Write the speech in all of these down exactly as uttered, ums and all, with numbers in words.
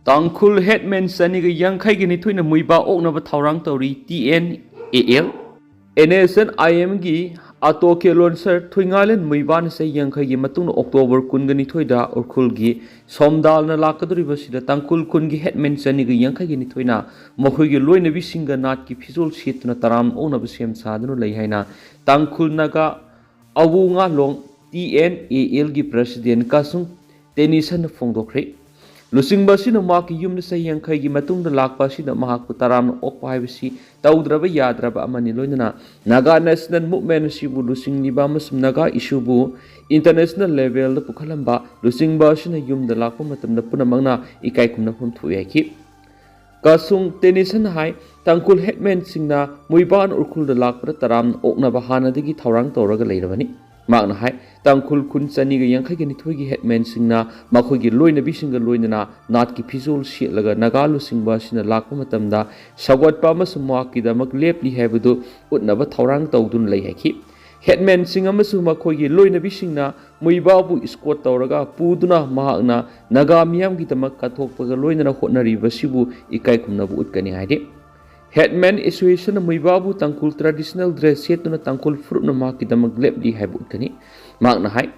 ꯇꯥꯡꯈꯨꯜ ꯍꯦꯠꯃꯦꯟ ꯆꯅꯤꯒ ꯌꯥꯡꯈꯩꯒ ꯅꯤꯊꯣꯏꯅ ꯃꯨꯏꯕꯥ ꯑꯣꯛꯅꯕ ꯊꯧꯔꯥꯡ ꯇꯧꯔꯤ, T N A L. N S N I ꯑꯦꯝꯒꯤ ꯑꯇꯣ ꯀꯦꯂꯣꯟꯁꯔ ꯊꯣꯏꯉꯥꯂꯦꯟ ꯃꯨꯏꯕꯥꯅ ꯆꯍꯤ ꯌꯥꯡꯈꯩꯒꯤ ꯃꯇꯨꯡꯗ ꯑꯣꯛꯇꯣꯕꯔ ꯀꯨꯟꯒ ꯅꯤꯊꯣꯏꯗ ꯎꯈ꯭ꯔꯨꯜꯒꯤ ꯁꯣꯝꯗꯥꯜꯅ ꯂꯥꯛꯀꯗꯧꯔꯤꯕꯁꯤꯗ ꯇꯥꯡꯈꯨꯜ ꯈꯨꯟꯒꯤ ꯍꯦꯠꯃꯦꯟ ꯆꯅꯤꯒ ꯌꯥꯡꯈꯩꯒ ꯅꯤꯊꯣꯏꯅ ꯃꯈꯣꯏꯒꯤ ꯂꯣꯏꯅꯕꯤꯁꯤꯡꯒ ꯅꯥꯠꯀꯤ ꯐꯤꯖꯣꯜ ꯁꯦꯠꯇꯨꯅ ꯇꯔꯥꯝꯅ ꯑꯣꯛꯅꯕ ꯁꯦꯝ ꯁꯥꯗꯨꯅ ꯂꯩ ꯍꯥꯏꯅ Tangkhul Naga Awu Ngalong, T N A ꯑꯦꯜꯒꯤ ꯄ꯭ꯔꯁꯤꯗꯦꯟ ꯀꯥꯁꯨꯡ ꯇꯦꯅꯤꯁꯟꯅ ꯐꯣꯡꯗꯣꯛꯈ꯭ꯔꯦ꯫ ꯂꯨꯆꯤꯡꯕ ꯑꯁꯤꯅ ꯃꯍꯥꯛꯀꯤ ꯌꯨꯝꯗ ꯆꯍꯤ ꯌꯥꯡꯈꯩꯒꯤ ꯃꯇꯨꯡꯗ ꯂꯥꯛꯄ ꯑꯁꯤꯗ ꯃꯍꯥꯛꯄꯨ ꯇꯔꯥꯝꯅ ꯑꯣꯛꯄ ꯍꯥꯏꯕꯁꯤ ꯇꯧꯗ꯭ꯔꯕ ꯌꯥꯗ꯭ꯔꯕ ꯑꯃꯅꯤ꯫ ꯂꯣꯏꯅꯅ ꯅꯥꯒꯥ ꯅꯦꯁꯅꯦꯜ ꯃꯨꯚꯃꯦꯟ ꯑꯁꯤꯕꯨ ꯂꯨꯆꯤꯡꯂꯤꯕ ꯑꯃꯁꯨꯡ ꯅꯥꯒꯥ ꯏꯁꯨꯕꯨ ꯏꯟꯇꯔꯅꯦꯁꯅꯦꯜ ꯂꯦꯚꯦꯜꯗ ꯄꯨꯈꯠꯂꯝꯕ ꯂꯨꯆꯤꯡꯕ ꯑꯁꯤꯅ ꯌꯨꯝꯗ ꯂꯥꯛꯄ ꯃꯇꯝꯗ ꯄꯨꯝꯅꯃꯛꯅ ꯏꯀꯥꯏ ꯈꯨꯝꯅꯐꯝ ꯊꯣꯛꯏ ꯍꯥꯏꯈꯤ꯫ ꯀꯥꯁꯨꯡ ꯇꯦꯅꯤꯁꯟ ꯍꯥꯏ, ꯇꯥꯡꯈꯨꯜ ꯍꯦꯠꯃꯦꯟꯁꯤꯡꯅ ꯃꯨꯏꯕꯥꯟ ꯎꯈ꯭ꯔꯨꯜꯗ ꯂꯥꯛꯄꯗ ꯇꯔꯥꯝꯅ ꯑꯣꯛꯅꯕ ꯍꯥꯟꯅꯗꯒꯤ ꯊꯧꯔꯥꯡ ꯇꯧꯔꯒ ꯂꯩꯔꯕꯅꯤ꯫ ꯃꯍꯥꯛꯅ ꯍꯥꯏ, ꯇꯥꯡꯈꯨꯜ ꯈꯨꯟ ꯆꯅꯤꯒ ꯌꯥꯡꯈꯩꯒ ꯅꯤꯊꯣꯏꯒꯤ ꯍꯦꯠꯃꯦꯟꯁꯤꯡꯅ ꯃꯈꯣꯏꯒꯤ ꯂꯣꯏꯅꯕꯤꯁꯤꯡꯒ ꯂꯣꯏꯅꯅ ꯅꯥꯠꯀꯤ ꯐꯤꯖꯣꯜ ꯁꯦꯠꯂꯒ ꯅꯥꯒꯥ ꯂꯨꯆꯤꯡꯕ ꯑꯁꯤꯅ ꯂꯥꯛꯄ ꯃꯇꯝꯗ ꯁꯧꯒꯠꯄ ꯑꯃꯁꯨꯡ ꯃꯍꯥꯛꯀꯤꯗꯃꯛ ꯂꯦꯞꯂꯤ ꯍꯥꯏꯕꯗꯨ ꯎꯠꯅꯕ ꯊꯧꯔꯥꯡ ꯇꯧꯗꯨꯅ ꯂꯩ ꯍꯥꯏꯈꯤ꯫ ꯍꯦꯠꯃꯦꯟꯁꯤꯡ ꯑꯃꯁꯨꯡ ꯃꯈꯣꯏꯒꯤ ꯂꯣꯏꯅꯕꯤꯁꯤꯡꯅ ꯃꯨꯏꯕꯥꯕꯨ ꯏꯁꯀꯣꯔꯠ ꯇꯧꯔꯒ ꯄꯨꯗꯨꯅ ꯃꯍꯥꯛꯅ ꯅꯥꯒꯥ ꯃꯤꯌꯥꯝꯒꯤꯗꯃꯛ ꯀꯠꯊꯣꯛꯄꯒ ꯂꯣꯏꯅꯅ ꯍꯣꯠꯅꯔꯤꯕꯁꯤꯕꯨ ꯏꯀꯥꯏ ꯈꯨꯝꯅꯕ ꯎꯠꯀꯅꯤ ꯍꯥꯏꯔꯤ꯫ ꯍꯦꯠꯃꯦꯟ ꯑꯦꯁꯣꯁꯤꯌꯦꯁꯟꯅ ꯃꯨꯏꯕꯥꯕꯨ ꯇꯥꯡꯈꯨꯜ ꯇ꯭ꯔꯦꯗꯤꯁꯅꯦꯜ ꯗ꯭ꯔꯦꯁ ꯁꯦꯠꯇꯨꯅ ꯇꯥꯡꯈꯨꯜ ꯐꯨꯔꯨꯞꯅ ꯃꯍꯥꯛꯀꯤꯗꯃꯛ ꯂꯦꯞꯂꯤ ꯍꯥꯏꯕ ꯎꯠꯀꯅꯤ꯫ ꯃꯍꯥꯛꯅ ꯍꯥꯏ,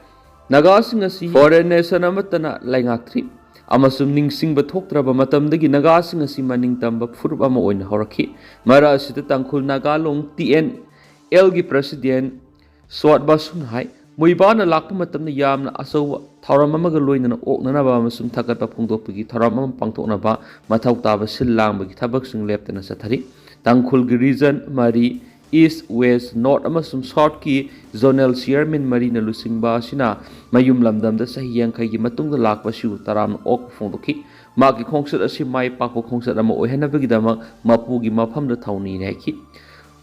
ꯅꯥꯒꯥꯁꯤꯡ ꯑꯁꯤ ꯐꯣꯔꯦꯟ ꯅꯦꯁꯟ ꯑꯃꯠꯇꯅ ꯂꯩꯉꯥꯛꯇ꯭ꯔꯤ ꯑꯃꯁꯨꯡ ꯅꯤꯡꯁꯤꯡꯕ ꯊꯣꯛꯇ꯭ꯔꯕ ꯃꯇꯝꯗꯒꯤ ꯅꯥꯒꯥꯁꯤꯡ ꯑꯁꯤ ꯃꯅꯤꯡ ꯇꯝꯕ ꯐꯨꯔꯨꯞ ꯑꯃ ꯑꯣꯏꯅ ꯍꯧꯔꯛꯈꯤ꯫ ꯃꯔꯛ ꯑꯁꯤꯗ ꯇꯥꯡꯈꯨꯜ ꯅꯥꯒꯥꯂꯣꯡ ꯇꯤ ꯑꯦꯟ ꯑꯦꯜꯒꯤ ꯄ꯭ꯔꯁꯤꯗꯦꯟ ꯁꯣꯠ ꯕꯥꯁꯨꯟ ꯍꯥꯏ, ꯃꯨꯏꯕꯥꯅ ꯂꯥꯛꯄ ꯃꯇꯝꯗ ꯌꯥꯝꯅ ꯑꯆꯧꯕ ꯊꯧꯔꯝ ꯑꯃꯒ ꯂꯣꯏꯅꯅ ꯑꯣꯛꯅꯅꯕ ꯑꯃꯁꯨꯡ ꯊꯥꯒꯠꯄ ꯐꯣꯡꯗꯣꯛꯄꯒꯤ ꯊꯧꯔꯝ ꯑꯃ ꯄꯥꯡꯊꯣꯛꯅꯕ ꯃꯊꯧ ꯇꯥꯕ ꯁꯤꯜ ꯂꯥꯡꯕꯒꯤ ꯊꯕꯛꯁꯤꯡ ꯂꯦꯞꯇꯅ ꯆꯠꯊꯔꯤ꯫ ꯇꯥꯡꯈꯨꯜꯒꯤ ꯔꯤꯖꯟ ꯃꯔꯤ, ꯏꯁ꯭ꯠ, ꯋꯦꯁ꯭ꯠ, ꯅꯣꯔꯊ ꯑꯃꯁꯨꯡ ꯁꯥꯎꯊꯀꯤ ꯖꯣꯅꯦꯜ ꯆꯤꯌꯔꯃꯦꯟ ꯃꯔꯤꯅ ꯂꯨꯆꯤꯡꯕ ꯑꯁꯤꯅ ꯃꯌꯨꯝ ꯂꯝꯗꯝꯗ ꯆꯍꯤ ꯌꯥꯡꯈꯩꯒꯤ ꯃꯇꯨꯡꯗ ꯂꯥꯛꯄ ꯑꯁꯤꯕꯨ ꯇꯔꯥꯝꯅ ꯑꯣꯛꯄ ꯐꯣꯡꯗꯣꯛꯈꯤ꯫ ꯃꯍꯥꯛꯀꯤ ꯈꯣꯡꯆꯠ ꯑꯁꯤ ꯃꯥꯏ ꯄꯥꯛꯄ ꯈꯣꯡꯆꯠ ꯑꯃ ꯑꯣꯏꯍꯟꯅꯕꯒꯤꯗꯃꯛ ꯃꯄꯨꯒꯤ ꯃꯐꯝꯗ ꯊꯧꯅꯤꯅ ꯍꯥꯏꯈꯤ꯫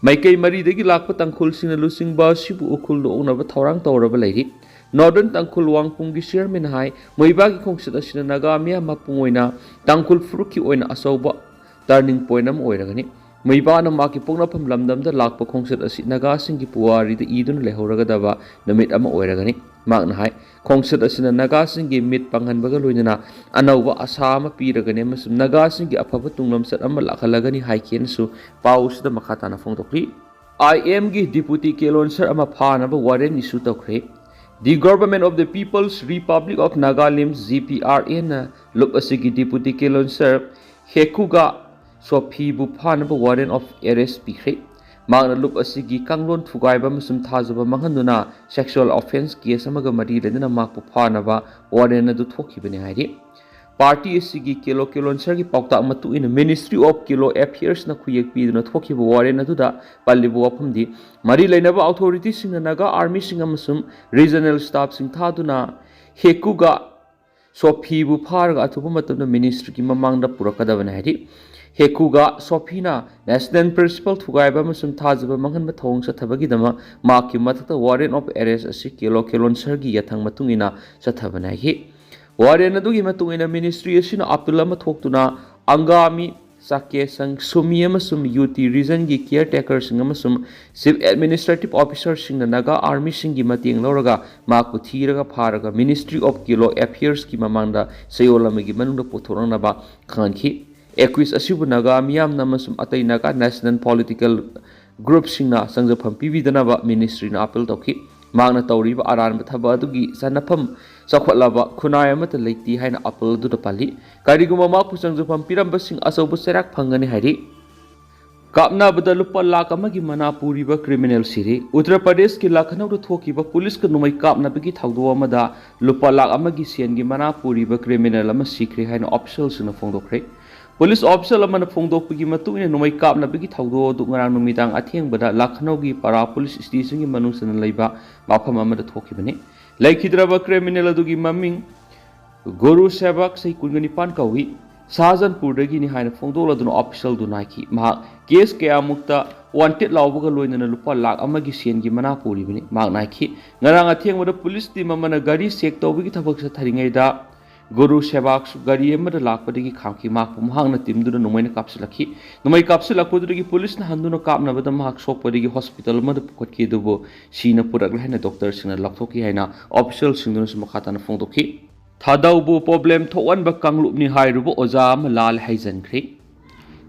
ꯃꯥꯏꯀꯩ ꯃꯔꯤꯗꯒꯤ ꯂꯥꯛꯄ ꯇꯥꯡꯈꯨꯜꯁꯤꯡꯅ ꯂꯨꯆꯤꯡꯕ ꯑꯁꯤꯕꯨ ꯎꯈ꯭ꯔꯨꯜꯗ ꯑꯣꯛꯅꯕ ꯊꯧꯔꯥꯡ ꯇꯧꯔꯕ ꯂꯩꯔꯤ꯫ ꯅꯣꯔꯗꯔꯟ ꯇꯥꯡꯈꯨꯜ ꯋꯥꯡꯄꯨꯡꯒꯤ ꯆꯤꯌꯔꯃꯦꯟ ꯍꯥꯏ, ꯃꯨꯏꯕꯥꯒꯤ ꯈꯣꯡꯆꯠ ꯑꯁꯤꯅ ꯅꯥꯒꯥ ꯃꯤꯌꯥꯝ ꯃꯄꯨꯡ ꯑꯣꯏꯅ ꯇꯥꯡꯈꯨꯜ ꯐꯨꯔꯨꯞꯀꯤ ꯑꯣꯏꯅ ꯑꯆꯧꯕ ꯇꯔꯅꯤꯡ ꯄꯣꯏꯟꯠ ꯑꯃ ꯑꯣꯏꯔꯒꯅꯤ꯫ ꯃꯩꯕꯥꯅ ꯃꯍꯥꯛꯀꯤ ꯄꯣꯛꯅꯐꯝ ꯂꯝꯗꯝꯗ ꯂꯥꯛꯄ ꯈꯣꯡꯆꯠ ꯑꯁꯤ ꯅꯥꯒꯥꯁꯤꯡꯒꯤ ꯄꯨꯋꯥꯔꯤꯗ ꯏꯗꯨꯅ ꯂꯩꯍꯧꯔꯒꯗꯕ ꯅꯨꯃꯤꯠ ꯑꯃ ꯑꯣꯏꯔꯒꯅꯤ꯫ ꯃꯍꯥꯛꯅ ꯍꯥꯏ, ꯈꯣꯡꯆꯠ ꯑꯁꯤꯅ ꯅꯥꯒꯥꯁꯤꯡꯒꯤ ꯃꯤꯠ ꯄꯥꯡꯍꯟꯕꯒ ꯂꯣꯏꯅꯅ ꯑꯅꯧꯕ ꯑꯁꯥ ꯑꯃ ꯄꯤꯔꯒꯅꯤ ꯑꯃꯁꯨꯡ ꯅꯥꯒꯥꯁꯤꯡꯒꯤ ꯑꯐꯕ ꯇꯨꯡꯂꯝꯆꯠ ꯑꯃ ꯂꯥꯛꯍꯜꯂꯒꯅꯤ ꯍꯥꯏꯈꯤ ꯍꯥꯏꯅꯁꯨ ꯄꯥꯎ ꯑꯁꯤꯗ ꯃꯈꯥ ꯇꯥꯅ ꯐꯣꯡꯗꯣꯛꯂꯤ꯫ ꯑꯥꯏ ꯑꯦꯝꯒꯤ ꯗꯤꯄꯨꯇꯤ ꯀꯦꯂꯣꯟꯁꯔ ꯑꯃ ꯐꯥꯅꯕ ꯋꯥꯔꯦꯟ ꯏꯁꯨ ꯇꯧꯈ꯭ꯔꯦ꯫ The Government of the People's Republic of Nagalim, G P R ꯑꯦꯟꯅ ꯂꯨꯞ ꯑꯁꯤꯒꯤ ꯗꯤꯄꯨꯇꯤ ꯀꯦꯂꯣꯟꯁꯔ ꯍꯦꯀꯨꯒꯥ ꯁꯣꯐꯤꯕꯨ ꯐꯥꯅꯕ ꯋꯥꯔꯦꯟ ꯑꯣꯐ ꯑꯦꯔꯦꯁ ꯄꯤꯈ꯭ꯔꯦ꯫ ꯃꯍꯥꯛꯅ ꯂꯨꯞ ꯑꯁꯤꯒꯤ ꯀꯥꯡꯂꯣꯟ ꯊꯨꯒꯥꯏꯕ ꯑꯃꯁꯨꯡ ꯊꯥꯖꯕ ꯃꯥꯡꯍꯟꯗꯨꯅ ꯁꯦꯛꯁꯨꯑꯦꯜ ꯑꯣꯐꯦꯟꯁ ꯀꯦꯁ ꯑꯃꯒ ꯃꯔꯤ ꯂꯩꯅꯅ ꯃꯍꯥꯛꯄꯨ ꯐꯥꯅꯕ ꯋꯥꯔꯦꯟ ꯑꯗꯨ ꯊꯣꯛꯈꯤꯕꯅꯤ ꯍꯥꯏꯔꯤ꯫ ꯄꯥꯔꯇꯤ ꯑꯁꯤꯒꯤ ꯀꯦꯂꯣ ꯀꯦꯂꯣꯟꯁꯔꯒꯤ ꯄꯥꯎꯇꯥꯛ ꯃꯇꯨꯡ ꯏꯟꯅ Ministry of Kilo Affairsꯅ ꯈꯨꯌꯦꯛ ꯄꯤꯗꯨꯅ ꯊꯣꯛꯈꯤꯕ ꯋꯥꯔꯦꯟ ꯑꯗꯨꯗ ꯄꯜꯂꯤꯕ ꯋꯥꯐꯝꯗꯤ ꯃꯔꯤ ꯂꯩꯅꯕ ꯑꯣꯊꯣꯔꯤꯇꯤꯁꯤꯡꯅ ꯅꯥꯒꯥ ꯑꯥꯔꯃꯤꯁꯤꯡ ꯑꯃꯁꯨꯡ ꯔꯤꯖꯅꯦꯜ ꯁ꯭ꯇꯥꯐꯁꯤꯡ ꯊꯥꯗꯨꯅ ꯍꯦꯀꯨꯒꯥ ꯁꯣꯐꯤꯕꯨ ꯐꯥꯔꯒ ꯑꯊꯨꯕ ꯃꯇꯝꯗ ꯃꯤꯅꯤꯁꯇ꯭ꯔꯤꯒꯤ ꯃꯃꯥꯡꯗ ꯄꯨꯔꯛꯀꯗꯕꯅꯤ ꯍꯥꯏꯔꯤ꯫ ꯍꯦꯀꯨꯒꯥ ꯁꯣꯐꯤꯅ ꯅꯦꯁꯅꯦꯜ ꯄ꯭ꯔꯤꯟꯁꯤꯄꯜ ꯊꯨꯒꯥꯏꯕ ꯑꯃꯁꯨꯡ ꯊꯥꯖꯕ ꯃꯥꯡꯍꯟꯕ ꯊꯧꯑꯣꯡ ꯆꯠꯊꯕꯒꯤꯗꯃꯛ ꯃꯍꯥꯛꯀꯤ ꯃꯊꯛꯇ ꯋꯥꯔꯦꯟ ꯑꯣꯐ ꯑꯦꯔꯦꯁ ꯑꯁꯤ ꯀꯦꯂꯣ ꯀꯦꯂꯣꯟꯁꯔꯒꯤ ꯌꯥꯊꯪ ꯃꯇꯨꯡ ꯏꯟꯅ ꯆꯠꯊꯕꯅꯤ ꯍꯥꯏꯈꯤ꯫ ꯋꯥꯔꯦꯟ ꯑꯗꯨꯒꯤ ꯃꯇꯨꯡ ꯏꯟꯅ ꯃꯤꯅꯤꯁꯇ꯭ꯔꯤ ꯑꯁꯤꯅ ꯑꯄꯤꯜ ꯑꯃ ꯊꯣꯛꯇꯨꯅ ꯑꯪꯒꯥꯃꯤ, ꯆꯥꯀꯦꯁꯪ, ꯁꯨꯃꯤ ꯑꯃꯁꯨꯡ ꯌꯨꯇꯤ ꯔꯤꯖꯟꯒꯤ ꯀꯤꯌꯔ ꯇꯦꯀꯔꯁꯤꯡ ꯑꯃꯁꯨꯡ ꯆꯤꯐ ꯑꯦꯗꯃꯤꯅꯤꯁꯇ꯭ꯔꯦꯇꯤꯚ ꯑꯣꯐꯤꯁꯔꯁꯤꯡꯅ ꯅꯥꯒꯥ ꯑꯥꯔꯃꯤꯁꯤꯡꯒꯤ ꯃꯇꯦꯡ ꯂꯧꯔꯒ ꯃꯍꯥꯛꯄꯨ ꯊꯤꯔꯒ ꯐꯥꯔꯒ Ministry of Kilo Affairsꯀꯤ ꯃꯃꯥꯡꯗ ꯆꯌꯣꯜ ꯑꯃꯒꯤ ꯃꯅꯨꯡꯗ ꯄꯨꯊꯣꯔꯛꯅꯕ ꯈꯪꯍꯟꯈꯤ꯫ ꯑꯦꯀ꯭ꯌꯨꯁ ꯑꯁꯤꯕꯨ ꯅꯥꯒꯥ ꯃꯤꯌꯥꯝꯅ ꯑꯃꯁꯨꯡ ꯑꯇꯩ ꯅꯥꯒꯥ ꯅꯦꯁꯅꯦꯜ ꯄꯣꯂꯤꯇꯤꯀꯦꯜ ꯒ꯭ꯔꯨꯞꯁꯤꯡꯅ ꯆꯪꯖꯐꯝ ꯄꯤꯕꯤꯗꯅꯕ ꯃꯤꯅꯤꯁꯇ꯭ꯔꯤꯅ ꯑꯄꯤꯜ ꯇꯧꯈꯤ꯫ ꯃꯍꯥꯛꯅ ꯇꯧꯔꯤꯕ ꯑꯔꯥꯟꯕ ꯊꯕꯛ ꯑꯗꯨꯒꯤ ꯆꯠꯅꯐꯝ ꯆꯥꯎꯈꯠꯂꯕ ꯈꯨꯟꯅꯥꯏ ꯑꯃꯠꯇ ꯂꯩꯇꯦ ꯍꯥꯏꯅ ꯑꯄꯤꯜ ꯑꯗꯨꯗ ꯄꯜꯂꯤ꯫ ꯀꯔꯤꯒꯨꯝꯕ ꯃꯍꯥꯛꯄꯨ ꯆꯪꯖꯐꯝ ꯄꯤꯔꯝꯕꯁꯤꯡ ꯑꯆꯧꯕ ꯆꯩꯔꯥꯛ ꯐꯪꯒꯅꯤ ꯍꯥꯏꯔꯤ꯫ ꯀꯥꯞꯅꯕꯗ ꯂꯨꯄꯥ ꯂꯥꯈ ꯑꯃꯒꯤ ꯃꯅꯥ ꯄꯨꯔꯤꯕ ꯀ꯭ꯔꯤꯃꯤꯅꯦꯜ ꯁꯤꯔꯦ꯫ ꯎꯠꯇꯔ ꯄ꯭ꯔꯗꯦꯁꯀꯤ ꯂꯈꯅꯧꯗ ꯊꯣꯛꯈꯤꯕ ꯄꯨꯂꯤꯁꯀ ꯅꯣꯡꯃꯩ ꯀꯥꯞꯅꯕꯒꯤ ꯊꯧꯗꯣꯛ ꯑꯃꯗ ꯂꯨꯄꯥ ꯂꯥꯈ ꯑꯃꯒꯤ ꯁꯦꯟꯒꯤ ꯃꯅꯥ ꯄꯨꯔꯤꯕ ꯀ꯭ꯔꯤꯃꯤꯅꯦꯜ ꯑꯃ ꯁꯤꯈ꯭ꯔꯦ ꯍꯥꯏꯅ ꯑꯣꯐꯤꯁꯤꯌꯦꯜꯁꯤꯡꯅ ꯐꯣꯡꯗꯣꯛꯈ꯭ꯔꯦ꯫ ꯄꯨꯂꯤꯁ ꯑꯣꯐꯤꯁꯤꯌꯦꯜ ꯑꯃꯅ ꯐꯣꯡꯗꯣꯛꯄꯒꯤ ꯃꯇꯨꯡ ꯏꯟꯅ, ꯅꯣꯡꯃꯩ ꯀꯥꯞꯅꯕꯒꯤ ꯊꯧꯗꯣꯛ ꯑꯗꯨ ꯉꯔꯥꯡ ꯅꯨꯃꯤꯗꯥꯡ ꯑꯊꯦꯡꯕꯗ ꯂꯈꯅꯧꯒꯤ ꯄꯔꯥ ꯄꯨꯂꯤꯁ ꯁ꯭ꯇꯦꯁꯟꯒꯤ ꯃꯅꯨꯡ ꯆꯟꯅ ꯂꯩꯕ ꯃꯐꯝ ꯑꯃꯗ ꯊꯣꯛꯈꯤꯕꯅꯤ꯫ ꯂꯩꯈꯤꯗ꯭ꯔꯕ ꯀ꯭ꯔꯤꯃꯤꯅꯦꯜ ꯑꯗꯨꯒꯤ ꯃꯃꯤꯡ ꯒꯨꯔꯨ ꯁꯦꯕꯛ, ꯆꯍꯤ ꯀꯨꯟꯒ ꯅꯤꯄꯥꯟ ꯀꯧꯏ, ꯁꯥꯍꯖꯥꯟꯄꯨꯔꯗꯒꯤꯅꯤ ꯍꯥꯏꯅ ꯐꯣꯡꯗꯣꯛꯂꯗꯨꯅ ꯑꯣꯐꯤꯁꯤꯌꯦꯜꯗꯨꯅ ꯍꯥꯏꯈꯤ꯫ ꯃꯍꯥꯛ ꯀꯦꯁ ꯀꯌꯥꯃꯨꯛꯇ ꯋꯥꯟꯇꯦꯗ ꯂꯥꯎꯕꯒ ꯂꯣꯏꯅꯅ ꯂꯨꯄꯥ ꯂꯥꯈ ꯑꯃꯒꯤ ꯁꯦꯟꯒꯤ ꯃꯅꯥ ꯄꯨꯔꯤꯕꯅꯤ꯫ ꯃꯍꯥꯛꯅ ꯍꯥꯏꯈꯤ, ꯉꯔꯥꯡ ꯑꯊꯦꯡꯕꯗ ꯄꯨꯂꯤꯁ ꯇꯤꯝ ꯑꯃꯅ ꯒꯥꯔꯤ ꯆꯦꯛ ꯇꯧꯕꯒꯤ ꯊꯕꯛ ꯆꯠꯊꯔꯤꯉꯩꯗ ꯒꯨꯔꯨ ꯁꯦꯕꯥꯛꯁꯨ ꯒꯥꯔꯤ ꯑꯃꯗ ꯂꯥꯛꯄꯗꯒꯤ ꯈꯥꯝꯈꯤ꯫ ꯃꯍꯥꯛꯄꯨ ꯃꯍꯥꯛꯅ ꯇꯤꯝꯗꯨꯅ ꯅꯣꯡꯃꯩꯅ ꯀꯥꯞꯁꯤꯜꯂꯛꯈꯤ꯫ ꯅꯣꯡꯃꯩ ꯀꯥꯞꯁꯤꯜꯂꯛꯄꯗꯨꯗꯒꯤ ꯄꯨꯂꯤꯁꯅ ꯍꯟꯗꯨꯅ ꯀꯥꯞꯅꯕꯗ ꯃꯍꯥꯛ ꯁꯣꯛꯄꯗꯒꯤ ꯍꯣꯁꯄꯤꯇꯥꯜ ꯑꯃꯗ ꯄꯨꯈꯠꯈꯤ, ꯑꯗꯨꯕꯨ ꯁꯤꯅ ꯄꯨꯔꯛꯂꯦ ꯍꯥꯏꯅ ꯗꯣꯛꯇꯔꯁꯤꯡꯅ ꯂꯥꯎꯊꯣꯛꯈꯤ ꯍꯥꯏꯅ ꯑꯣꯐꯤꯁꯤꯌꯦꯜꯁꯤꯡꯗꯨꯅꯁꯨ ꯃꯈꯥ ꯇꯥꯅ ꯐꯣꯡꯗꯣꯛꯈꯤ꯫ ꯊꯥꯗꯧꯕꯨ ꯄ꯭ꯔꯣꯕ꯭ꯂꯦꯝ ꯊꯣꯛꯍꯟꯕ ꯀꯥꯡꯂꯨꯞꯅꯤ ꯍꯥꯏꯔꯨꯕ ꯑꯣꯖꯥ ꯑꯃ ꯂꯥꯜꯂꯦ ꯍꯥꯏꯖꯟꯈ꯭ꯔꯦ꯫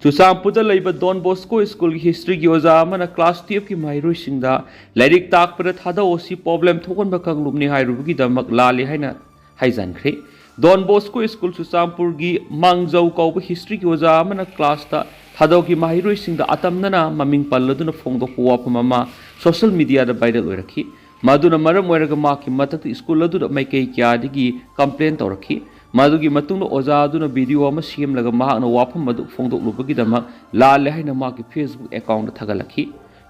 ꯆꯨꯔꯆꯥꯟꯄꯨꯔꯗ ꯂꯩꯕ ꯗꯣꯟ ꯕꯣꯁꯀꯣ ꯁ꯭ꯀꯨꯜꯒꯤ ꯍꯤꯁꯇ꯭ꯔꯤꯒꯤ ꯑꯣꯖꯥ ꯑꯃꯅ ꯀ꯭ꯂꯥꯁ ꯇꯨꯌꯦꯜꯐꯀꯤ ꯃꯍꯩꯔꯣꯏꯁꯤꯡꯗ ꯂꯥꯏꯔꯤꯛ ꯇꯥꯛꯄꯗ ꯊꯥꯗꯧ ꯑꯁꯤ ꯄ꯭ꯔꯣꯕ꯭ꯂꯦꯝ ꯊꯣꯛꯍꯟꯕ ꯀꯥꯡꯂꯨꯞꯅꯤ ꯍꯥꯏꯔꯨꯕꯒꯤꯗꯃꯛ ꯂꯥꯜꯂꯤ ꯍꯥꯏꯅ ꯍꯥꯏꯖꯟꯈ꯭ꯔꯦ꯫ ꯗꯣꯟ ꯕꯣꯁꯀꯣ ꯁ꯭ꯀꯨꯜ ꯆꯨꯔꯆꯥꯟꯄꯨꯔꯒꯤ ꯃꯥꯡꯖꯧ ꯀꯧꯕ ꯍꯤꯁꯇ꯭ꯔꯤꯒꯤ ꯑꯣꯖꯥ ꯑꯃꯅ ꯀ꯭ꯂꯥꯁꯇ ꯊꯥꯗꯧꯒꯤ ꯃꯍꯩꯔꯣꯏꯁꯤꯡꯗ ꯑꯇꯝꯅꯅ ꯃꯃꯤꯡ ꯄꯜꯂꯗꯨꯅ ꯐꯣꯡꯗꯣꯛꯄ ꯋꯥꯐꯝ ꯑꯃ ꯁꯣꯁꯤꯌꯦꯜ ꯃꯤꯗꯤꯌꯥꯗ ꯚꯥꯏꯔꯦꯜ ꯑꯣꯏꯔꯛꯈꯤ꯫ ꯃꯗꯨꯅ ꯃꯔꯝ ꯑꯣꯏꯔꯒ ꯃꯍꯥꯛꯀꯤ ꯃꯊꯛꯇ ꯁ꯭ꯀꯨꯜ ꯑꯗꯨꯗ ꯃꯥꯏꯀꯩ ꯀꯌꯥꯗꯒꯤ ꯀꯝꯄ꯭ꯂꯦꯟ ꯇꯧꯔꯛꯈꯤ꯫ ꯃꯗꯨꯒꯤ ꯃꯇꯨꯡꯗ ꯑꯣꯖꯥ ꯑꯗꯨꯅ ꯚꯤꯗꯤꯑꯣ ꯑꯃ ꯁꯦꯝꯂꯒ ꯃꯍꯥꯛꯅ ꯋꯥꯐꯝ ꯑꯗꯨ ꯐꯣꯡꯗꯣꯛꯂꯨꯕꯒꯤꯗꯃꯛ ꯂꯥꯜꯂꯦ ꯍꯥꯏꯅ ꯃꯍꯥꯛꯀꯤ ꯐꯦꯁꯕꯨꯛ ꯑꯦꯀꯥꯎꯟꯗ ꯊꯥꯒꯠꯂꯛꯈꯤ꯫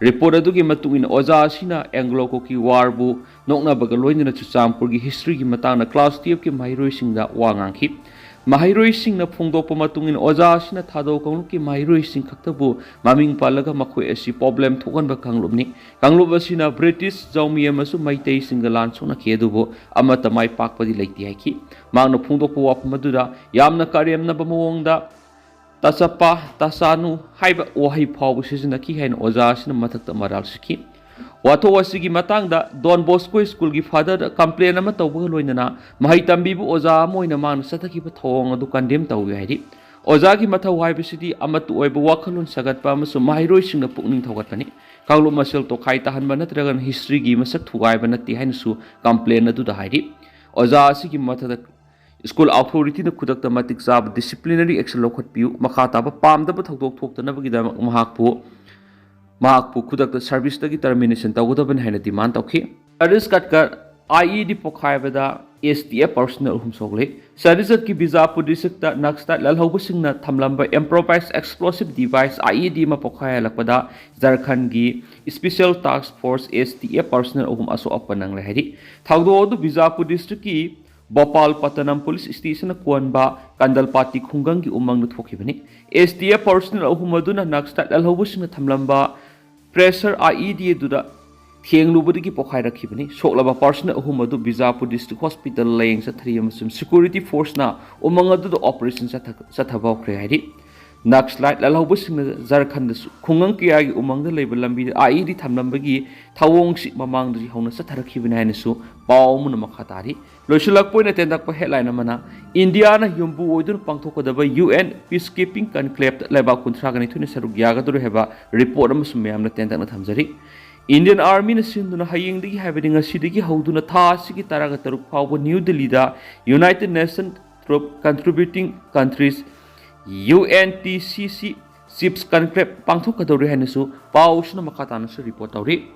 ꯔꯤꯄꯣꯔꯠ ꯑꯗꯨꯒꯤ ꯃꯇꯨꯡ ꯏꯟꯅ ꯑꯣꯖꯥ ꯑꯁꯤꯅ ꯑꯦꯡꯒ꯭ꯂꯣ ꯀꯨꯀꯤ ꯋꯥꯔꯕꯨ ꯅꯣꯛꯅꯕꯒ ꯂꯣꯏꯅꯅ ꯆꯨꯔꯆꯥꯟꯄꯨꯔꯒꯤ ꯍꯤꯁꯇ꯭ꯔꯤꯒꯤ ꯃꯇꯥꯡꯗ ꯀ꯭ꯂꯥꯁ ꯇꯨꯌꯦꯜꯐꯀꯤ ꯃꯍꯩꯔꯣꯏꯁꯤꯡꯗ ꯋꯥ ꯉꯥꯡꯈꯤ꯫ ꯃꯍꯩꯔꯣꯏꯁꯤꯡꯅ ꯐꯣꯡꯗꯣꯛꯄ ꯃꯇꯨꯡ ꯏꯟꯅ ꯑꯣꯖꯥ ꯑꯁꯤꯅ ꯊꯥꯗꯧ ꯀꯥꯡꯂꯨꯞꯀꯤ ꯃꯍꯩꯔꯣꯏꯁꯤꯡ ꯈꯛꯇꯕꯨ ꯃꯃꯤꯡ ꯄꯜꯂꯒ ꯃꯈꯣꯏ ꯑꯁꯤ ꯄ꯭ꯔꯣꯕ꯭ꯂꯦꯝ ꯊꯣꯛꯍꯟꯕ ꯀꯥꯡꯂꯨꯞꯅꯤ꯫ ꯀꯥꯡꯂꯨꯞ ꯑꯁꯤꯅ ꯕ꯭ꯔꯤꯇꯤꯁ, ꯖꯧꯃꯤ ꯑꯃꯁꯨꯡ ꯃꯩꯇꯩꯁꯤꯡꯒ ꯂꯥꯟ ꯁꯣꯛꯅꯈꯤ, ꯑꯗꯨꯕꯨ ꯑꯃꯠꯇ ꯃꯥꯏ ꯄꯥꯛꯄꯗꯤ ꯂꯩꯇꯦ ꯍꯥꯏꯈꯤ꯫ ꯃꯍꯥꯛꯅ ꯐꯣꯡꯗꯣꯛꯄ ꯋꯥꯐꯝ ꯑꯗꯨꯗ ꯌꯥꯝꯅ ꯀꯔꯦꯝꯅꯕ ꯃꯑꯣꯡꯗ ꯇꯆꯄꯥ, ꯇꯆꯥꯅꯨ ꯍꯥꯏꯕ ꯋꯥꯍꯩ ꯐꯥꯎꯕ ꯁꯤꯖꯤꯟꯅꯈꯤ ꯍꯥꯏꯅ ꯑꯣꯖꯥ ꯑꯁꯤꯅ ꯃꯊꯛꯇ ꯃꯔꯥꯜ ꯁꯤꯈꯤ꯫ ꯋꯥꯊꯣꯛ ꯑꯁꯤꯒꯤ ꯃꯇꯥꯡꯗ ꯗꯣꯟ ꯕꯣꯁꯀꯣ ꯁ꯭ꯀꯨꯜꯒꯤ ꯐꯥꯗꯔꯗ ꯀꯝꯄ꯭ꯂꯦꯟ ꯑꯃ ꯇꯧꯕꯒ ꯂꯣꯏꯅꯅ ꯃꯍꯩ ꯇꯝꯕꯤꯕ ꯑꯣꯖꯥ ꯑꯃ ꯑꯣꯏꯅ ꯃꯥꯅ ꯆꯠꯊꯈꯤꯕ ꯊꯧꯑꯣꯡ ꯑꯗꯨ ꯀꯟꯗꯦꯝ ꯇꯧꯏ ꯍꯥꯏꯔꯤ꯫ ꯑꯣꯖꯥꯒꯤ ꯃꯊꯧ ꯍꯥꯏꯕꯁꯤꯗꯤ ꯑꯃꯠꯇ ꯑꯣꯏꯕ ꯋꯥꯈꯜꯂꯣꯟ ꯁꯥꯒꯠꯄ ꯑꯃꯁꯨꯡ ꯃꯍꯩꯔꯣꯏꯁꯤꯡꯅ ꯄꯨꯛꯅꯤꯡ ꯊꯧꯒꯠꯄꯅꯤ꯫ ꯀꯥꯡꯂꯨꯞ ꯃꯁꯦꯜ ꯇꯣꯈꯥꯏ ꯇꯥꯍꯟꯕ ꯅꯠꯇ꯭ꯔꯒꯅ ꯍꯤꯁꯇ꯭ꯔꯤꯒꯤ ꯃꯁꯛ ꯊꯨꯒꯥꯏꯕ ꯅꯠꯇꯦ ꯍꯥꯏꯅꯁꯨ ꯀꯝꯄ꯭ꯂꯦꯟ ꯑꯗꯨꯗ ꯍꯥꯏꯔꯤ꯫ ꯑꯣꯖꯥ ꯑꯁꯤꯒꯤ ꯃꯊꯛꯇ ꯁ꯭ꯀꯨꯜ ꯑꯣꯊꯣꯔꯤꯇꯤꯅ ꯈꯨꯗꯛꯇ ꯃꯇꯤꯛ ꯆꯥꯕ ꯗꯤꯁꯤꯄ꯭ꯂꯤꯅꯔꯤ ꯑꯦꯛꯁꯟ ꯂꯧꯈꯠꯄꯤꯌꯨ꯫ ꯃꯈꯥ ꯇꯥꯕ ꯄꯥꯝꯗꯕ ꯊꯧꯗꯣꯛ ꯊꯣꯛꯇꯅꯕꯒꯤꯗꯃꯛ ꯃꯍꯥꯛꯄꯨ ꯃꯍꯥꯛꯄꯨ ꯈꯨꯗꯛꯇ ꯁꯔꯚꯤꯁꯇꯒꯤ ꯇꯔꯃꯤꯅꯦꯁꯟ ꯇꯧꯒꯗꯕꯅꯤ ꯍꯥꯏꯅ ꯗꯤꯃꯥꯟ ꯇꯧꯈꯤ꯫ ꯆꯇꯤꯁꯒꯠꯀ ꯑꯥꯏ ꯏ ꯗꯤ ꯄꯣꯈꯥꯏꯕꯗ ꯑꯦꯁ ꯇꯤ ꯑꯦꯐ ꯄꯥꯔꯁꯣꯅꯦꯜ ꯑꯍꯨꯝ ꯁꯣꯛꯂꯦ꯫ ꯆꯇꯤꯁꯒꯠꯀꯤ Bijapur district Naxalite ꯂꯥꯜꯍꯧꯕꯁꯤꯡꯅ ꯊꯝꯂꯝꯕ ꯏꯝꯄ꯭ꯔꯣꯚꯥꯏꯖ explosive device ꯑꯥꯏ ꯏ ꯗꯤ ꯑꯃ ꯄꯣꯈꯥꯏꯍꯜꯂꯛꯄꯗ ꯖꯔꯈꯟꯒꯤ ꯁ꯭ꯄꯦꯁꯤꯌꯦꯜ ꯇꯥꯁꯛ ꯐꯣꯔꯁ, ꯑꯦꯁ ꯇꯤ ꯑꯦꯐ ꯄꯥꯔꯁꯣꯅꯦꯜ ꯑꯍꯨꯝ ꯑꯁꯣꯛ ꯑꯄꯟ ꯅꯪꯂꯦ ꯍꯥꯏꯔꯤ꯫ ꯊꯧꯗꯣꯛ ꯑꯗꯨ ꯕꯤꯖꯥꯄꯨꯔ ꯗꯤꯁꯇ꯭ꯔꯤꯛꯀꯤ ꯕꯣꯄꯥꯜ ꯄꯇꯅꯝ ꯄꯨꯂꯤꯁ ꯁ꯭ꯇꯦꯁꯟꯅ ꯀꯣꯟꯕ ꯀꯟꯗꯜꯄꯥꯇꯤ ꯈꯨꯡꯒꯪꯒꯤ ꯎꯃꯪꯗ ꯊꯣꯛꯈꯤꯕꯅꯤ꯫ ꯑꯦꯁ ꯇꯤ ꯑꯦꯐ ꯄꯥꯔꯁꯣꯅꯦꯜ ꯑꯍꯨꯝ ꯑꯗꯨꯅ ꯅꯛꯁꯂꯥꯏꯠ ꯂꯥꯜꯍꯧꯕꯁꯤꯡꯅ ꯊꯝꯂꯝꯕ ꯄ꯭ꯔꯦꯁꯔ ꯑꯥꯏ ꯏ ꯗꯤ ꯑꯗꯨꯗ ꯊꯦꯡꯂꯨꯕꯗꯒꯤ ꯄꯣꯈꯥꯏꯔꯛꯈꯤꯕꯅꯤ꯫ ꯁꯣꯛꯂꯕ ꯄꯥꯔꯁꯟ ꯑꯍꯨꯝ ꯑꯗꯨ ꯕꯤꯖꯥꯄꯨꯔ ꯗꯤꯁꯇ꯭ꯔꯤꯛ ꯍꯣꯁꯄꯤꯇꯥꯜ ꯂꯥꯌꯦꯡ ꯆꯠꯊꯔꯤ ꯑꯃꯁꯨꯡ ꯁꯦꯀ꯭ꯌꯨꯔꯤꯇꯤ ꯐꯣꯔꯁꯅ ꯎꯃꯪ ꯑꯗꯨꯗ ꯑꯣꯄꯔꯦꯁꯟ ꯆꯠꯊ- ꯆꯠꯊꯕ ꯍꯧꯈ꯭ꯔꯦ ꯍꯥꯏꯔꯤ꯫ ꯅꯛꯁꯂꯥꯏꯠ ꯂꯥꯜꯍꯧꯕꯁꯤꯡꯅ ꯖꯔꯈꯟꯗꯁꯨ ꯈꯨꯡꯒꯪ ꯀꯌꯥꯒꯤ ꯎꯃꯪꯗ ꯂꯩꯕ ꯂꯝꯕꯤꯗ ꯑꯥꯏꯏꯗꯤ ꯊꯝꯂꯝꯕꯒꯤ ꯊꯧꯑꯣꯡꯁꯤ ꯃꯃꯥꯡꯗꯒꯤ ꯍꯧꯅ ꯆꯠꯊꯔꯛꯈꯤꯕꯅꯤ ꯍꯥꯏꯅꯁꯨ ꯄꯥꯎ ꯑꯃꯅ ꯃꯈꯥ ꯇꯥꯔꯤ꯫ ꯂꯣꯏꯁꯤꯜꯂꯛꯄ ꯑꯣꯏꯅ ꯇꯦꯟꯇꯛꯄ ꯍꯦꯗꯂꯥꯏꯟ ꯑꯃꯅ, ꯏꯟꯗꯤꯌꯥꯅ ꯌꯨꯝꯕꯨ ꯑꯣꯏꯗꯨꯅ ꯄꯥꯡꯊꯣꯛꯀꯗꯕ ꯌꯨ ꯑꯦꯟ ꯄꯤꯁ ꯀꯤꯄꯤꯡ ꯀꯟꯀ꯭ꯂꯦꯞꯇ ꯂꯩꯕꯥꯛ ꯀꯨꯟꯊ꯭ꯔꯥꯒ ꯅꯤꯊꯣꯏꯅ ꯁꯔꯨꯛ ꯌꯥꯒꯗꯧꯔꯤ ꯍꯥꯏꯕ ꯔꯤꯄꯣꯔꯠ ꯑꯃꯁꯨ ꯃꯌꯥꯝꯅ ꯇꯦꯟꯇꯛꯅ ꯊꯝꯖꯔꯤ꯫ ꯏꯟꯗꯤꯌꯟ ꯑꯥꯔꯃꯤꯅ ꯁꯤꯟꯗꯨꯅ ꯍꯌꯦꯡꯗꯒꯤ, ꯍꯥꯏꯕꯗꯤ ꯉꯁꯤꯗꯒꯤ ꯍꯧꯗꯨꯅ ꯊꯥ ꯑꯁꯤꯒꯤ ꯇꯔꯥꯒ ꯇꯔꯨꯛ ꯐꯥꯎꯕ ꯅ꯭ꯌꯨ ꯗꯤꯜꯂꯤꯗ United Nation Troop Contributing Countries, U N T C C, chips ꯀꯟꯀ꯭ꯂꯦꯞ ꯄꯥꯡꯊꯣꯛꯀꯗꯧꯔꯤ ꯍꯥꯏꯅꯁꯨ ꯄꯥꯎꯁꯤꯅ ꯃꯈꯥ ꯇꯥꯅꯁꯨ ꯔꯤꯄꯣꯔꯠ ꯇꯧꯔꯤ꯫